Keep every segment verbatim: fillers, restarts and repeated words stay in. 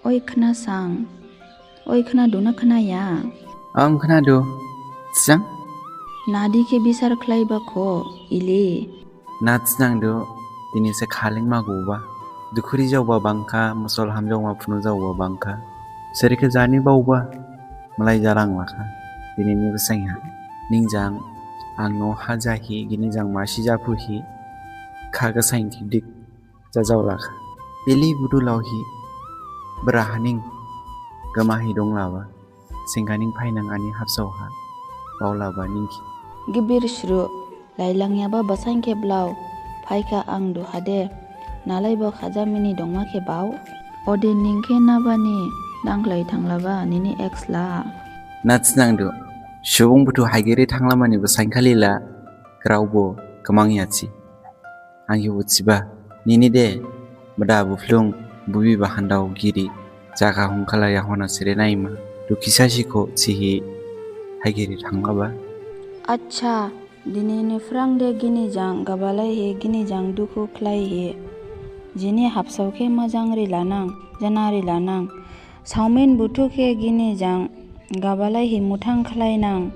Oi khna sang. Oi khna du na khna ya? Ang khna du. Sang? Nadi khe bisar khlaiba kho ili. Na thinang du, dini se khaling ma guba. Dukhuri jaoba bangkha, musol hamjaoma phunu jaoba bangkha. Sere khe jani baoba, malai jarang lakha. Dini ni basain ha. Ning jang, ang noh ha jahi, gini jang masi japhu hi. Kha gasain thidik, jajao lakha. Ili budu lao hi, bra haning, gama hi dong laba. Sengkha ning phainang ani habsao ha, bao laba ning khe. Gibir sru, lailangyaba basain khe blao, phaikha ang du hade, nalaibo khaja mini dongma khe bao. Ode ning khe nabani, dangkhlai thanglaba nini ex la. Na thinang du, subung buthu haigiri thanglamani basain khali la, graobo gamang yathi. Ang hi uthiba, nini de, bada buphlung, bubi bahandao giri, jaga hungkhala yahona sere naima, dukhi sasi kho thihi, haigiri thanglaba. Accha, dini ni phrang de gini jang gabalai hi, gini jang dukhu khlai hi. Jini habsao khe majang rilanang, jana rilanang. Saomin buthu khe gini jang gabalai hi muthang khlainang.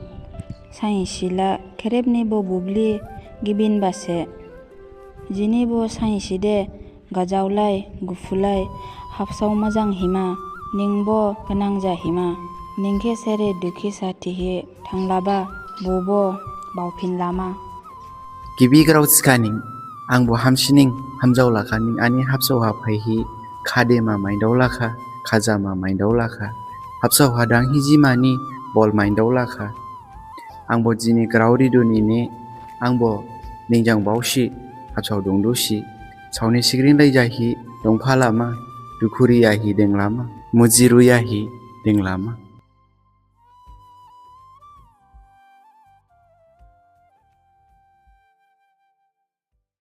Sainsi la kherep ni bo bubli gibin base. Jini bo sainsi de gajaolai, guphulai, habsao majang hima, ning bo gnang ja hima, ning khe sere dukhi sa thihi thanglaba, bo bo baophin lama. Gibi grao thikha ning, ang bo hamsining, hamjao lakha ning, ani habsao ha phaihi, khade ma maidao lakha, khaja ma maidao lakha, habsao ha dang hi jimani, bol maidao lakha. Ang bo jini grao ridu nini, ang bo ning jang baosi, habsao dongdusi, saoni sigring lai jahi, dongpha lama, dukhuri yahi deng lama, mujiru yahi deng lama.